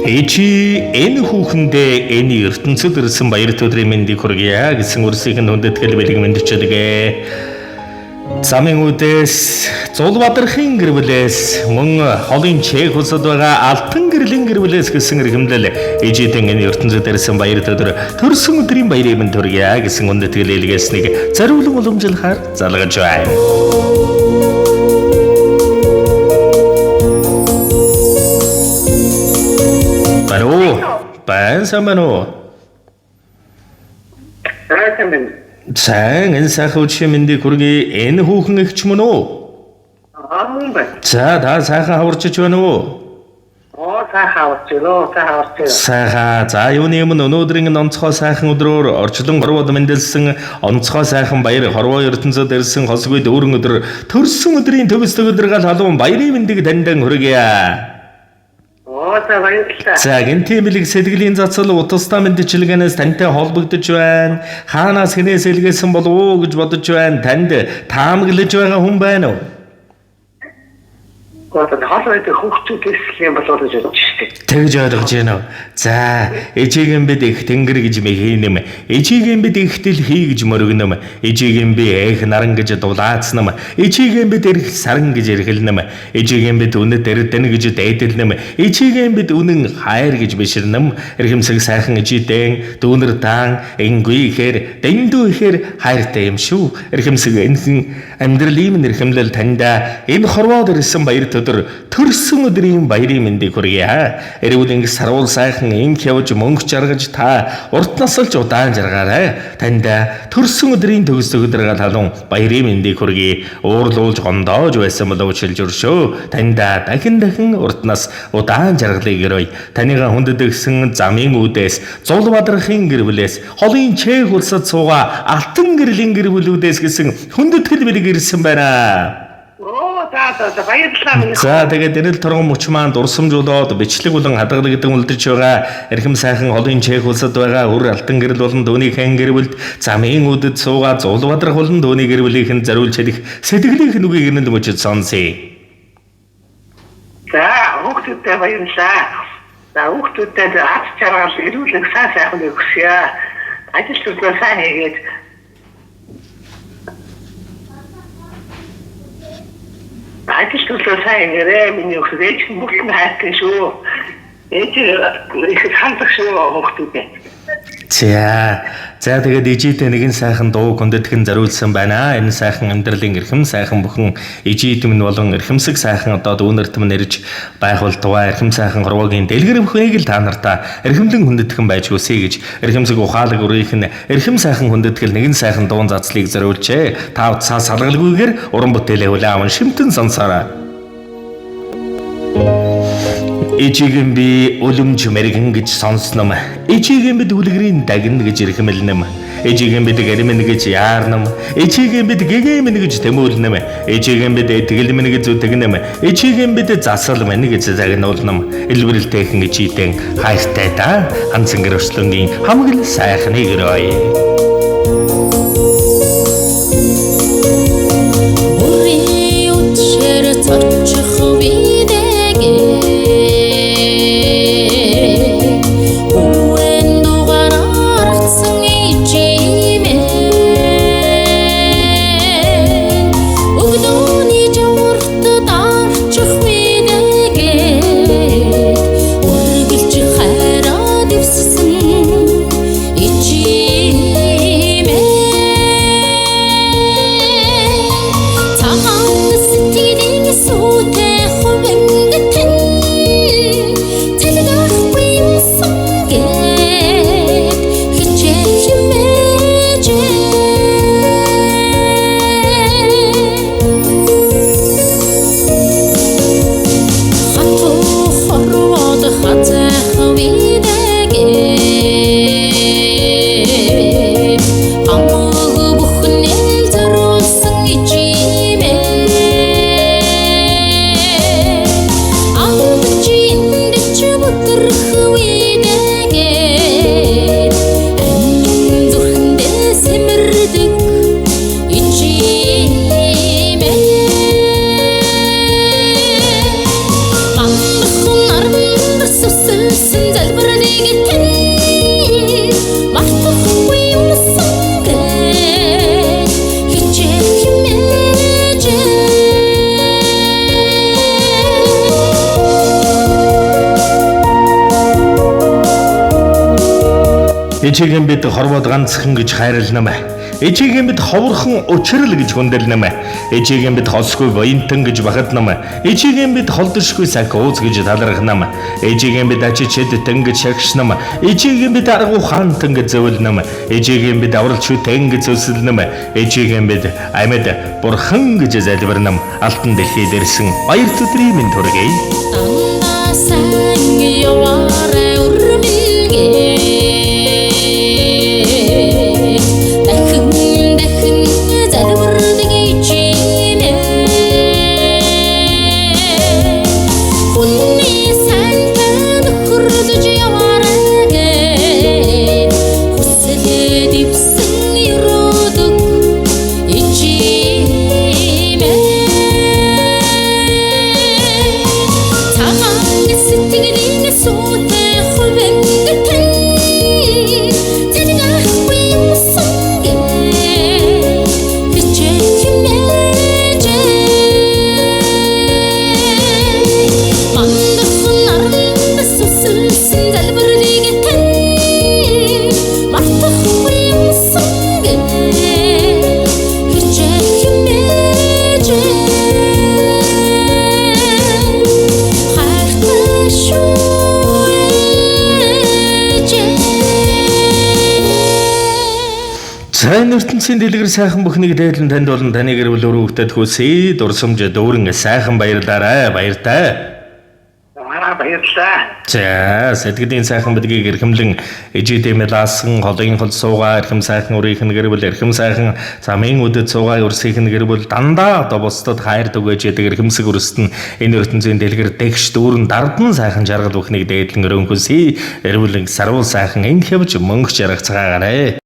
Эчи энэ хүүхэндээ энэ ертөнцид ирсэн баяр өдрийн мэндийг хүргье гэсэн үрсийг нь хүндэтгэл бэлэг мэндчилгээ. Замын үдээс Зулбадрахын гэр бүлээс мөн холын Чех улсад байгаа Алтан гэрлийн гэр бүлээс гэсэн эрхэмлэл ээжидэн энэ ертөнцид ирсэн баяр өдөр төрсөн өдрийн баярыг минь төргье гэсэн хүндэтгэл илгээснийг зориулан уламжлахаар залгаж байна. Байна уу? Байна сайн байна уу? Сайн байна. Сайн энэ сайхан үдшийн мэндийг хүргэе. Энэ хүүхэн эгч мөн үү? Аа мөн байна. За та сайхан хаварчиж байна уу? Оо сайхан хаварч байна. Сайхан хаварч байна. Сайхан. За юуны өмнө өнөөдрийн энэ онцгой сайхан өдрөөр орчлон горвод мэндэлсэн онцгой сайхан баяр хорвоо ертөнцид ирсэн хосгүй дүүрэн өдөр төрсөн өдрийн төгс төгөлдргал халуун баярын мэндийг таньдан хүргье. Оо за баярлалаа. За гэнтийн бэлэг сэтгэлийн цацал утастай мэндчилгээнээс тантай холбогдож байна. Хаанаас хинээс илгээсэн болов уу гэж бодож байна. Танд таамаглаж байгаа хүн байна уу? Одоо хол байдаг хүүхдүүдээс л юм болоо гэж бодож штеп. Тэгж ойлгож байна уу? За, ээжигийн бид их тэнгэр гэж мэхийнэм. Ээжигийн бид их дэлхий гэж мөргөнөм. Ээжигийн би эх наран гэж дулаацнам. Ээжигийн бид эрх саран гэж эрхэлнэм. Ээжигийн бид үнэт эрдэнэ гэж дээдэлнэм. Ээжигийн бид үнэн хайр гэж биширнэм. Эрхэмсэг сайхан ээжидэн дүүнер таан энгүй ихээр дэндүү ихээр хайртай юм шүү. Эрхэмсэг энхэн амьдралын минь эрхэмлэл таньда энэ хорвоод ирсэн баяр өдөр төрсөн өдрийн баярын мэндийг хүргье. Эрүүл энх саруул сайхан инх явж мөнгө жаргаж та урт насалж удаан жаргаарай. Танд төрсөн өдрийн төгс өдрөг халуун баярын мэндийг хүргье. Уурлуулж гомдоож байсан бол уучлж өршөө. Танд дахин дахин урт нас удаан жаргалыг өрөөе. Таныгаа хүндэтгсэн замын үүдээс, зул бадрахын гэр бүлээс, холын Чех улсад суугаа алтан гэрлийн гэр бүлүүдээс гэсэн хүндэтгэл бэлэг ирсэн байна. Оо за за баярлалаа минь. За тэгээд эрэл торгон мөч маань дурсамжуулаад бичлэг болон хадгалагдсан үлдэж байгаа эрхэм сайхан холын Чех улсад байгаа үр алтан гэрэл болон дөөний хэн гэр бүлд замын үдэд суугаа зул бадрах болон дөөний гэр бүлийнхэн зориулж хэлэх сэтгэлийн нүгийг эрнэл мөчөд сонсъё. За хүүхдүүдтэй баярлалаа. За хүүхдүүдэд аз жаргал эрүүл энх сайн сайхан өгсөе. Ажил төрлөө сайн хийгээд ажил төрлөө сайн хийгээрэй. Миний өхөр ээж нь бүгд нь хайртай шүү. Ээж их хандах шүү хүүхдүүдэд. За за тэгээд ижидээ нэгэн сайхан дуу хүндэтгэн зориулсан байна. Энэ сайхан амьдралын эрхэм сайхан бүхэн ижид минь болон эрхэмсэг сайхан одоо дүүнерт минь ирж байх болтугай эрхэм сайхан хорвоогийн дэлгэр бүхнийг л та нартаа эрхэмлэн хүндэтгэн байж хүсье гэж эрхэмсэг ухаалаг өрийнх нь эрхэм сайхан хүндэтгэл нэгэн сайхан дуун заслыг зориулжээ. Та утсаа салгалгүйгээр уран бүтээлээ хүлээн аван шимтэн сонсоорой. Ичиген би үлэмж мэрэгэн гэж сонсном. Ичиген бид үлгэрийн дагна гэж эрхэмлэнэм. Ичиген бид гэрмэн гэж яарнам. Ичиген бид гэгэмэн гэж тэмүүлнэм. Ичиген бид этгэлмэн гэж зүтгэнэм. Ичиген бид засал мэн гэж загнуулнам. Илбэрэлтэйхэн ичидэн хайртай та хансан гэр өрслөнгийн хамаг л сайхныг өрөөе. Бүрийн үдшээр цочих видэгээ Үэн дугаар аргацсан ичимэн Өгдөөний жаварт дарчих видэгээ Үргэлж хайраа дэвссэн ичимэн. Ээжигээ бид хорвоод ганцхан гэж хайрлана. Ээжигээ бид ховорхон учрал гэж хүндэлнэ. Ээжигээ бид холсгүй буянтан гэж бахадна. Ээжигээ бид холдошгүй сах ууз гэж талархна. Ээжигээ бид ачиж хэдтэн гэж шагшна. Ээжигээ бид арга ухаантан гэж зөвлөнө. Ээжигээ бид авралч хүтэн гэж зөвсөлнө. Ээжигээ бид амьд бурхан гэж залбирна. Алтан дэлхийд ирсэн баяр өдрийн минь төргий. Дандаа сайн яваарай өрмөлгээ. Дахин дахин залбирдаг ичимээ. Хүний сайнтай нөхөрлөж яваарай гэд хүсэлээ дэвсэн ерөөдөг ичимээ. Цагаан сэтгэлийн сүйтэй хувингтэн зэрэгхгүй юмсан гээ хичээх хэмээжээ. Мандах наранд сүсэлсэн залбирлыг тань мартахгүй юмсан гээ хичээх хэмээжээ. Хайртай шүү ээжээ. За энэ ертөнцийн дэлгэр сайхан бүхнийг дээлэн танд болон таны гэр бүл өрөө хөвгтөд хүсье. Дурсамж дүүрэн сайхан баярлаарай. Баяртай. Аа баярлалаа. За сэтгэлийн сайхан бидгийг эрхэмлэн ижид эмэлаасан холын хол суугаа эрхэм сайхан өрийнх нь гэр бүл эрхэм сайхан замын үдэд суугаа өрсгийнх нь гэр бүл дандаа одоо бусдад хайр түгээж ядаг эрхэмсэг өрсөд нь энэ ертөнцийн дэлгэр дэгш дүүрэн дардан сайхан жаргал бүхнийг дээдлэн өрөөнхөсье. Эрвэлэн сарвал сайхан инх явж мөнгө жаргацгаагаарай.